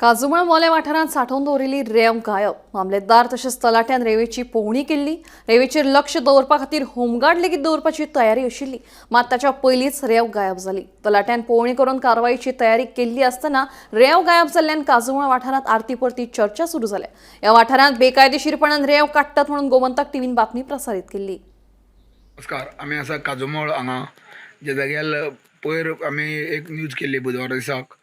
काजुमळ मोले वाठारांत सांठोवन दवरिल्ली रेंव गायब. मामलेदार तशेंच तलाट्यान रेंवेची पळोवणी केल्ली. रेंवेचेर लक्ष दवरपा खातीर होमगार्ड लेगीत दवरपाची तयारी आशिल्ली, मात ताच्या पयलींच रेंव गायब जाली. तलाट्यान पळोवणी करून कारवायेची तयारी केल्ली आसतना रेंव गायब जाल्ल्यान काजुमळ वाठारांत आरती परती चर्चा सुरू जाल्या. ह्या वाठारांत बेकायदेशीरपणान रेंव काडटात म्हणून गोमंतक टीव्हीन बातमी प्रसारीत केल्ली. नमस्कार, आमी आसा काजुमळ हांगा, ज्या जाग्यार पयर आमी एक न्यूज केल्ली बुधवारा दिसाक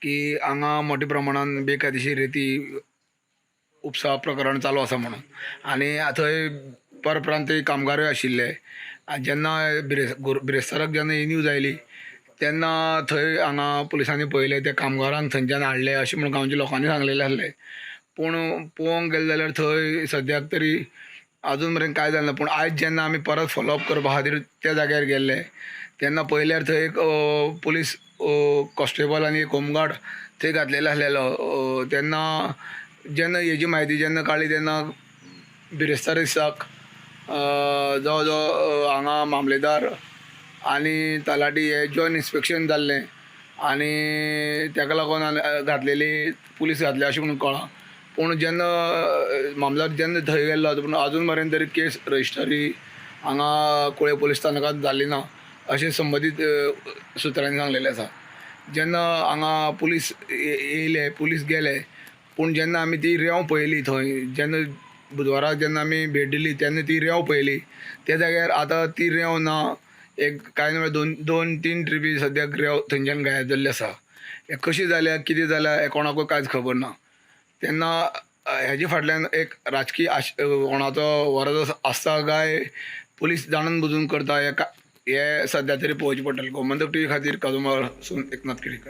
की हांगा मोठ्या प्रमाणान बेकायदेशीर रेती उपसा प्रकरण चालू आसा म्हणून. आनी थंय परप्रांतीय कामगारूय आशिल्ले. आनी जेन्ना बिरेस्ताराक जेन्ना ही न्यूज आयली तेन्ना थंय हांगा पुलिसांनी पळयलें, त्या कामगारांक थंयच्यान हाडले अशें म्हूण गांवच्या लोकांनी सांगलेलें आसलें. पूण पळोवंक गेलें जाल्यार थंय सद्याक तरी अजून मेरेन कांय जालें ना. पूण आयज जेन्ना आमी परत फॉलोअप करपा खातीर त्या जाग्यार गेल्ले तेन्ना पळयल्यार थंय एक पुलीस कॉन्स्टेबल आनी एक होमगार्ड थंय घातलेलो आसलेलो. तेन्ना जेन्ना हेजी म्हायती जेन्ना काडली तेन्ना बिरेस्तार दिसाक जवळ जवळ हांगा मामलेदार आनी तलाठी हे जॉयंट इन्स्पेक्शन जाल्लें आनी तेका लागून घातलेली पुलीस घातले अशें म्हणून कळ्ळां. पूण जेन्ना मामलेदार जेन्ना थंय गेल्लो, पूण अजून मेरेन तरी केस रजिस्टरी हांगा कुळे पुलीस स्थानकांत जाली ना अशें संबंदीत सुत्रांनी सांगलेलें आसा. जेन्ना हांगा पुलीस येयले, पुलीस गेले, पूण जेन्ना आमी ती रेंव पळयली थंय, जेन्ना बुधवारा जेन्ना आमी भेट दिली तेन्ना ती रेंव पळयली त्या जाग्यार आतां ती रेंव ना. एक कांय ना दोन दोन तीन ट्रिपी सद्याक रेंव थंयच्यान गायब जाल्ली आसा. हें कशी जाल्या, कितें जाल्या, हें कोणाकूय कांयच खबर ना. तेन्ना हेजे फाटल्यान एक राजकीय आश कोणाचो वरज आसता काय पुलीस जाणून बुजून करता, हें सद्या तरी पळोवचें पडटलें. गोमंतक टीव्ही खातीर काजुमळसून एकनाथ केळेकार.